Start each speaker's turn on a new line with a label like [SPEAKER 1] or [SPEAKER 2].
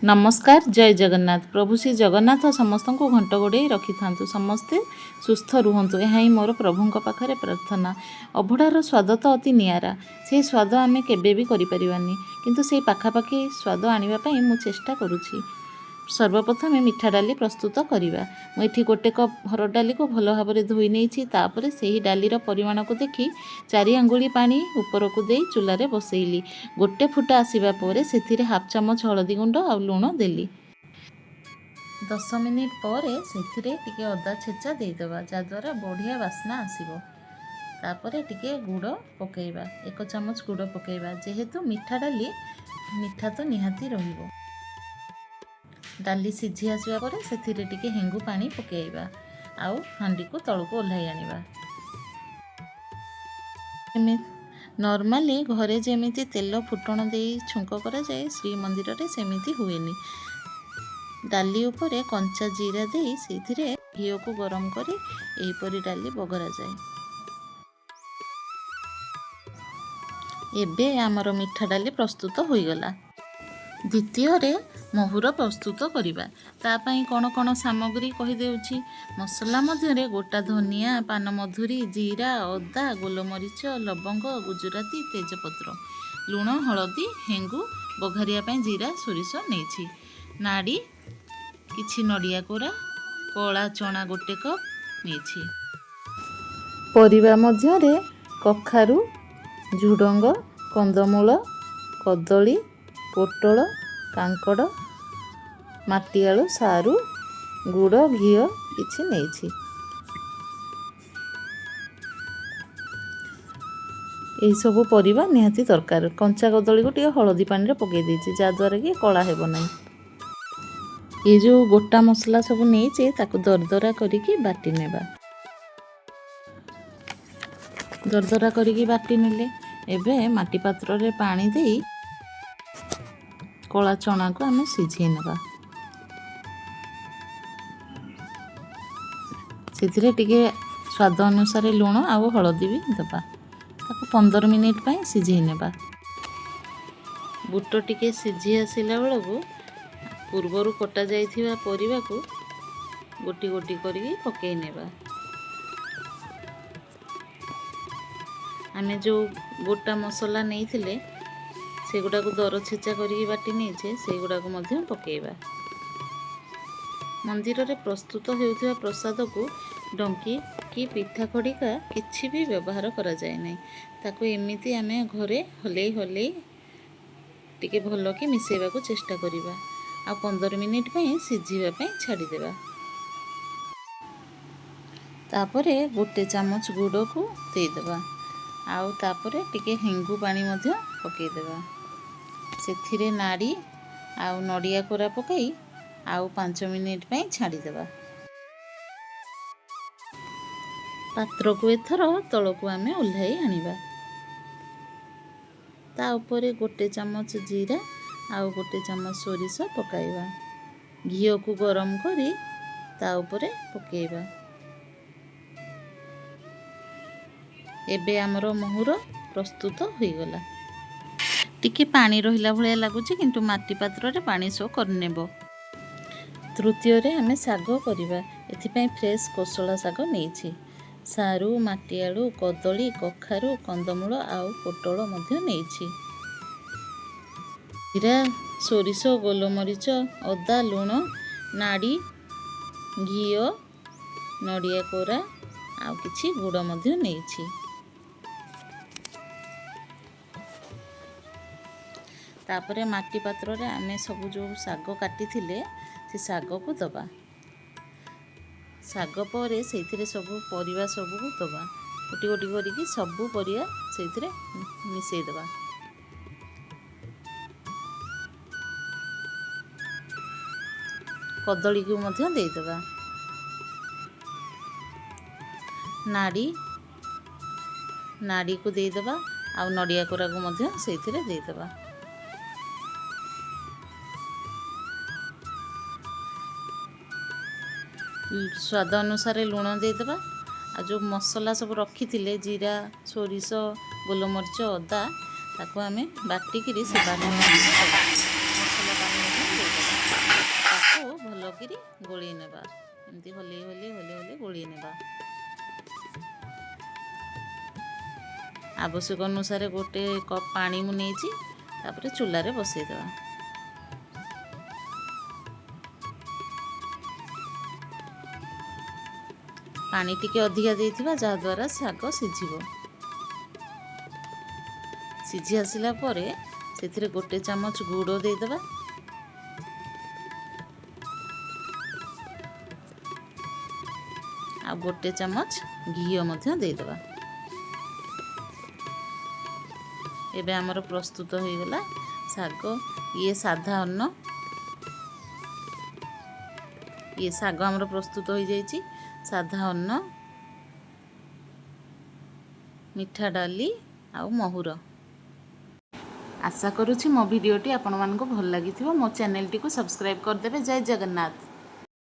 [SPEAKER 1] ନମସ୍କାର, ଜୟ ଜଗନ୍ନାଥ। ପ୍ରଭୁ ଶ୍ରୀ ଜଗନ୍ନାଥ ସମସ୍ତଙ୍କୁ ଘଣ୍ଟ ଘୋଡ଼େଇ ରଖିଥାନ୍ତୁ। ସମସ୍ତେ ସୁସ୍ଥ ରୁହନ୍ତୁ, ଏହା ହିଁ ମୋର ପ୍ରଭୁଙ୍କ ପାଖରେ ପ୍ରାର୍ଥନା। ଅଭଢ଼ାର ସ୍ୱାଦ ତ ଅତି ନିଆରା। ସେହି ସ୍ୱାଦ ଆମେ କେବେ ବି କରିପାରିବାନି, କିନ୍ତୁ ସେଇ ପାଖାପାଖି ସ୍ୱାଦ ଆଣିବା ପାଇଁ ମୁଁ ଚେଷ୍ଟା କରୁଛି। ସର୍ବପ୍ରଥମେ ମିଠା ଡାଲି ପ୍ରସ୍ତୁତ କରିବା। ମୁଁ ଏଠି ଗୋଟେ କପ୍ ହରଡ଼ ଡାଲିକୁ ଭଲ ଭାବରେ ଧୋଇ ନେଇଛି। ତାପରେ ସେହି ଡାଲିର ପରିମାଣକୁ ଦେଖି 4 ଆଙ୍ଗୁଳି ପାଣି ଉପରକୁ ଦେଇ ଚୁଲାରେ ବସେଇଲି। ଗୋଟେ ଫୁଟା ଆସିବା ପରେ ସେଥିରେ ହାଫ୍ ଚାମଚ ହଳଦୀ ଗୁଣ୍ଡ ଆଉ ଲୁଣ ଦେଲି। 10 ମିନିଟ୍ ପରେ ସେଥିରେ ଟିକେ ଅଦା ଛେଚା ଦେଇଦେବା, ଯାହାଦ୍ୱାରା ବଢ଼ିଆ ବାସ୍ନା ଆସିବ। ତାପରେ ଟିକେ ଗୁଡ଼ ପକାଇବା, 1 ଚାମଚ ଗୁଡ଼ ପକାଇବା। ଯେହେତୁ ମିଠା ଡାଲି, ମିଠା ତ ନିହାତି ରହିବ। ଡାଲି ସିଝି ଆସିବା ପରେ ସେଥିରେ ଟିକେ ହେଙ୍ଗୁ ପାଣି ପକାଇବା ଆଉ ହାଣ୍ଡିକୁ ତଳକୁ ଓହ୍ଲାଇ ଆଣିବା। ଏମିତି ନର୍ମାଲି ଘରେ ଯେମିତି ତେଲ ଫୁଟଣ ଦେଇ ଛୁଙ୍କ କରାଯାଏ, ଶ୍ରୀମନ୍ଦିରରେ ସେମିତି ହୁଏନି। ଡାଲି ଉପରେ କଞ୍ଚା ଜିରା ଦେଇ ସେଇଥିରେ ଘିଅକୁ ଗରମ କରି ଏହିପରି ଡାଲି ବଘରାଯାଏ। ଏବେ ଆମର ମିଠା ଡାଲି ପ୍ରସ୍ତୁତ ହୋଇଗଲା। ଦ୍ୱିତୀୟରେ ମହୁର ପ୍ରସ୍ତୁତ କରିବା। ତା ପାଇଁ କ'ଣ କ'ଣ ସାମଗ୍ରୀ କହିଦେଉଛି। ମସଲା ମଧ୍ୟରେ ଗୋଟା ଧନିଆ, ପାନମଧୁରୀ, ଜିରା, ଅଦା, ଗୋଲମରିଚ, ଲବଙ୍ଗ, ଗୁଜୁରାତି, ତେଜପତ୍ର, ଲୁଣ, ହଳଦୀ, ହେଙ୍ଗୁ, ବଘାରିବା ପାଇଁ ଜିରା, ସୋରିଷ ନେଇଛି। ନାଡ଼ି, କିଛି ନଡ଼ିଆ କୋରା, କଳା ଚଣା ଗୋଟେ କପ୍ ନେଇଛି। ପରିବା ମଧ୍ୟରେ କଖାରୁ, ଝୁଡ଼ଙ୍ଗ, କନ୍ଦମୂଳ, କଦଳୀ, ପୋଟଳ, କାଙ୍କଡ଼, ମାଟିଆଳୁ, ସାରୁ, ଗୁଡ଼, ଘିଅ କିଛି ନେଇଛି। ଏହିସବୁ ପରିବା ନିହାତି ଦରକାର। କଞ୍ଚା କଦଳୀକୁ ଟିକେ ହଳଦୀ ପାଣିରେ ପକାଇ ଦେଇଛି, ଯାହାଦ୍ୱାରା କି କଳା ହେବ ନାହିଁ। ଏ ଯେଉଁ ଗୋଟା ମସଲା ସବୁ ନେଇଛେ, ତାକୁ ଦରଦରା କରିକି ବାଟି ନେବା। ଦରଦରା କରିକି ବାଟି ନେଲେ। ଏବେ ମାଟି ପାତ୍ରରେ ପାଣି ଦେଇ କଳା ଚଣାକୁ ଆମେ ସିଝେଇ ନେବା। ସେଥିରେ ଟିକେ ସ୍ୱାଦ ଅନୁସାରେ ଲୁଣ ଆଉ ହଳଦୀ ବି ଦେବା। ତାକୁ 15 ମିନିଟ୍ ପାଇଁ ସିଝେଇ ନେବା। ବୁଟ ଟିକେ ସିଝି ଆସିଲା ବେଳକୁ ପୂର୍ବରୁ କଟା ଯାଇଥିବା ପରିବାକୁ ଗୋଟି ଗୋଟି କରିକି ପକାଇ ନେବା। ଆମେ ଯେଉଁ ଗୋଟା ମସଲା ନେଇଥିଲେ, ସେଗୁଡ଼ାକୁ ଦର ଛେଚା କରିକି ବାଟି ନେଇଛେ, ସେଇଗୁଡ଼ାକୁ ମଧ୍ୟ ପକାଇବା। ମନ୍ଦିରରେ ପ୍ରସ୍ତୁତ ହେଉଥିବା ପ୍ରସାଦକୁ ଡଙ୍କି କି ପିଠା ଖଡ଼ିକା କିଛି ବି ବ୍ୟବହାର କରାଯାଏ ନାହିଁ। ତାକୁ ଏମିତି ଆମେ ଘରେ ହଲେଇ ହଲେଇ ଟିକେ ଭଲକି ମିଶାଇବାକୁ ଚେଷ୍ଟା କରିବା ଆଉ 15 ମିନିଟ୍ ପାଇଁ ସିଝିବା ପାଇଁ ଛାଡ଼ିଦେବା। ତାପରେ ଗୋଟେ ଚାମଚ ଗୁଡ଼କୁ ଦେଇଦେବା ଆଉ ତାପରେ ଟିକେ ହେଙ୍ଗୁ ପାଣି ମଧ୍ୟ ପକାଇଦେବା। ସେଥିରେ ନାଡ଼ି ଆଉ ନଡ଼ିଆ କୋରା ପକାଇ ଆଉ 5 ମିନିଟ୍ ପାଇଁ ଛାଡ଼ିଦେବା। ପାତ୍ରକୁ ଏଥର ତଳକୁ ଆମେ ଓହ୍ଲାଇ ଆଣିବା। ତା ଉପରେ ଗୋଟେ ଚାମଚ ଜିରା ଆଉ ଗୋଟେ ଚାମଚ ସୋରିଷ ପକାଇବା। ଘିଅକୁ ଗରମ କରି ତା ଉପରେ ପକାଇବା। ଏବେ ଆମର ମହୁର ପ୍ରସ୍ତୁତ ହୋଇଗଲା। ଟିକେ ପାଣି ରହିଲା ଭଳିଆ ଲାଗୁଛି, କିନ୍ତୁ ମାଟି ପାତ୍ରରେ ପାଣି ଶୋ କରିନେବ। ତୃତୀୟରେ ଆମେ ଶାଗ କରିବା। ଏଥିପାଇଁ ଫ୍ରେଶ୍ କୋଶଳା ଶାଗ ନେଇଛି। ସାରୁ, ମାଟିଆଳୁ, କଦଳୀ, କଖାରୁ, କନ୍ଦମୂଳ ଆଉ ପୋଟଳ ମଧ୍ୟ ନେଇଛି। ଜିରା, ସୋରିଷ, ଗୋଲମରିଚ, ଅଦା, ଲୁଣ, ନାଡ଼ି, ଘିଅ, ନଡ଼ିଆ କୋରା ଆଉ କିଛି ଗୁଡ଼ ମଧ୍ୟ ନେଇଛି। ତାପରେ ମାଟି ପାତ୍ରରେ ଆମେ ସବୁ ଯେଉଁ ଶାଗ କାଟିଥିଲେ, ସେ ଶାଗକୁ ଦେବା। ଶାଗ ପରେ ସେଇଥିରେ ସବୁ ପରିବା ସବୁକୁ ଦେବା। ଗୋଟି ଗୋଟି କରିକି ସବୁ ପରିବା ସେଇଥିରେ ମିଶାଇ ଦେବା। କଦଳୀକୁ ମଧ୍ୟ ଦେଇଦେବା। ନାଡ଼ି, ନାଡ଼ିକୁ ଦେଇଦେବା ଆଉ ନଡ଼ିଆ କୋରାକୁ ମଧ୍ୟ ସେଇଥିରେ ଦେଇଦେବା। ସ୍ୱାଦ ଅନୁସାରେ ଲୁଣ ଦେଇଦେବା ଆଉ ଯେଉଁ ମସଲା ସବୁ ରଖିଥିଲେ, ଜିରା, ସୋରିଷ, ଗୋଲମରିଚ, ଅଦା, ତାକୁ ଆମେ ବାଟିକିରି ସେ ବାଟଣ ମଧ୍ୟ ଦେବା। ମସଲା ପାଣି ମଧ୍ୟ ଦେଇଦେବା। ଭଲକିରି ଗୋଳେଇ ନେବା। ଏମିତି ହଲେଇ ହଲେଇ ହଲେଇ ହଲେଇ ଗୋଳେଇ ନେବା। ଆବଶ୍ୟକ ଅନୁସାରେ 1 କପ୍ ପାଣି ମୁଁ ନେଇଛି। ତାପରେ ଚୁଲାରେ ବସେଇଦେବା। ପାଣି ଟିକେ ଅଧିକା ଦେଇଥିବା, ଯାହାଦ୍ୱାରା ଶାଗ ସିଝିବ। ସିଝି ଆସିଲା ପରେ ସେଥିରେ 1 ଚାମଚ ଗୁଡ଼ ଦେଇଦେବା। ଆଉ 1 ଚାମଚ ଘିଅ ମଧ୍ୟ ଦେଇଦେବା। ଏବେ ଆମର ପ୍ରସ୍ତୁତ ହୋଇଗଲା ଶାଗ। ଇଏ ସାଧା ଅନ୍ନ, ଇଏ ଶାଗ ଆମର ପ୍ରସ୍ତୁତ ହୋଇଯାଇଛି। ସାଧା ଅନ୍ନ, ମିଠା ଡାଲି ଆଉ ମହୁର। ଆଶା କରୁଛି ମୋ ଭିଡ଼ିଓଟି ଆପଣମାନଙ୍କୁ ଭଲ ଲାଗିଥିବ। ମୋ ଚ୍ୟାନେଲଟିକୁ ସବସ୍କ୍ରାଇବ୍ କରିଦେବେ। ଜୟ ଜଗନ୍ନାଥ।